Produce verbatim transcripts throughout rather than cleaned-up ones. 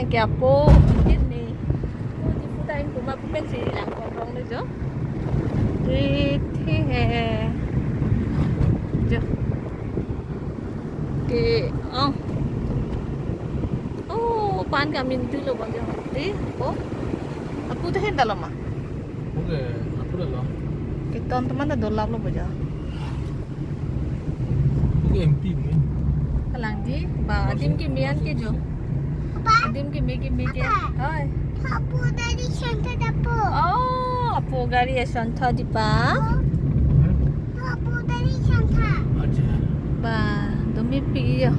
Ke apo, kidney. Oh, di puta in kuma pupen si lang kongrong le jo. Iti he. Jo. Ke, oh. Oh, pan kamintu lo bang jo. Di, apo. Apo ta hen dalo ma. Oke, apo dalo. Keton teman ta dolap lo boja. Oke, empty mungkin. Kalang di, ba, adim keme an ke jo. Adim keme keme ke. Hoi. Apo dari Santa dapo. Oh, apo gari ya Santa di pa. Apo dari Santa. Acha. Ba, dumi pi yo.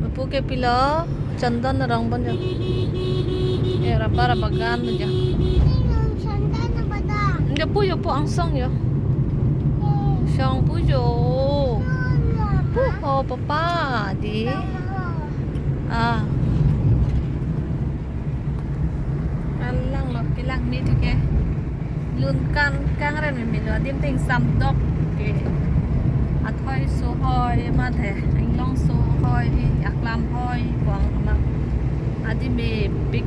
Apo ke pilo. Chandan arong bon jo. Eh, rubber bagan jo. Chandan bagan. Nde pu jo pu angsong jo. Song pu jo. Pu ho papa di. Ah. Alang lo kelang ni tu ke. Lun kan kangren meme lo adim ting samdok ke. Athoi so hoi mathe, inglong so hoi, aklam hoi, puang ma. Adim me big.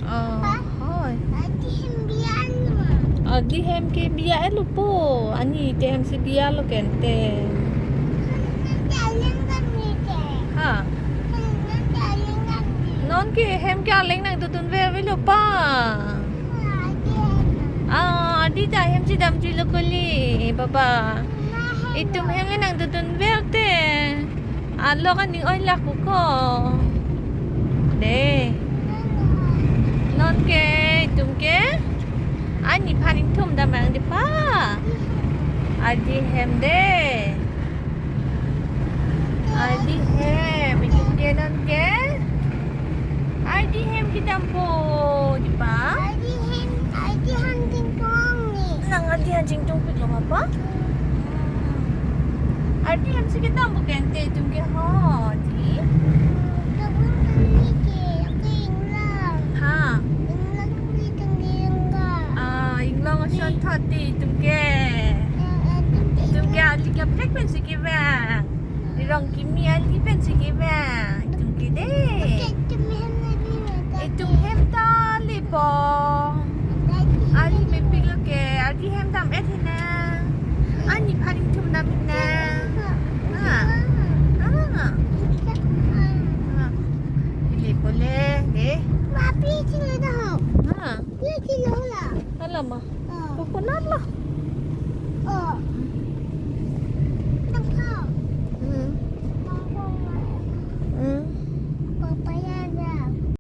Oh, hoi. Adi hem biya lo ma. Adi hem ke biya lo po. Ani te hem si biya lo kente. Nanti aling kan ni te. Ha. Nanti aling kan ni. Non ke hem ke aling nangdodun ver velo pa. Ah, adi hem. Ah, adi ta hem chedam juilo kuli, baba. Na hem itum lo. Hem le nangdodun ver te. Alok aning oi lak ko. De. Non ke, itum ke. Ani phan ingthum damnang di pa. Adi hem de. Adi hem, itum ke non ke. Adi hem kedam po, di pa. Adi hem, adi hem chingtung ni. Nang adi hem chingtung pik lo ma pa? Adi hem si kedam po kente itum ke ho, di. Kabun kami ke, ke inglang. Ha. Inglang kami tengge inglang. Ah, inglong ason thot di itum ke. Eh, eh, itum ke. Itum ke ali kaprek pen si kevang. Di rong kimi ali pen si kevang. Itum ke de. Oke, itum hem lagi mata. Itum hem ta le po. Lagi. Ali mepik lo ke. Ali hem dam-et hina. Ani phan ingthum dam hina. Ha. Ha. Ha. Ili pole de. Papi chile dah. Ha. Ye chile la. Hala ma.